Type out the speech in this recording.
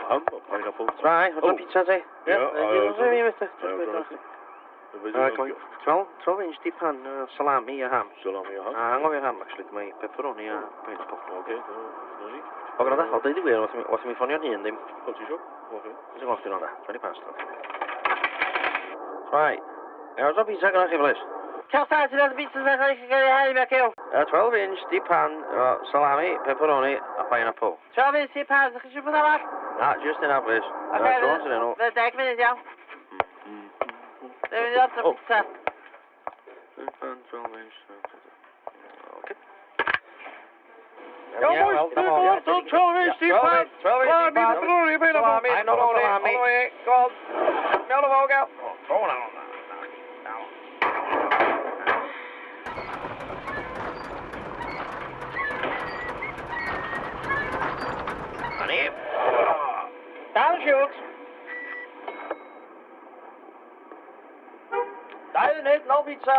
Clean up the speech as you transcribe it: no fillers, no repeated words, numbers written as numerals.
Ham, a pineapple. Right, what's Oh. the pizza ti? Ie, 12, 12 inch deep pan, salami a ham. Salami a ham. A anghofio ham, actually, mae pepperoni a pineapple. Oce, dyna ni. O, gwranda, o, dweud i gwir, wath i mi ffonio'n hun, ddim. O, ti isio? Oce. Dwi'n gweld chdi'n o'na, 20 past, oce. Right. Ie, oes o pizza gyda chi, please? Cael start i ddod pizza sy'n cael ei hau mewn cyw. 12 inch deep pan, salami, pepperoni a pineapple. 12 inch deep pan, ydych chi eisiau bod arall? Na, just yna, please. Oce, Jones yn enw. Fydd 10 munud iawn. Dwi'n mynd i order Oh. pizza. Pan, 12 inch. Oce. Iawn, boys, dwi'n order 12 inch deep pan. 12 inch deep pan. Salami, pepperoni, Salami, pineapple. salami. On the way, go on. Mewn o fo, gael. O, na, na, na, na. Na ni. Dan Shields. 2 munud, nôl pizza.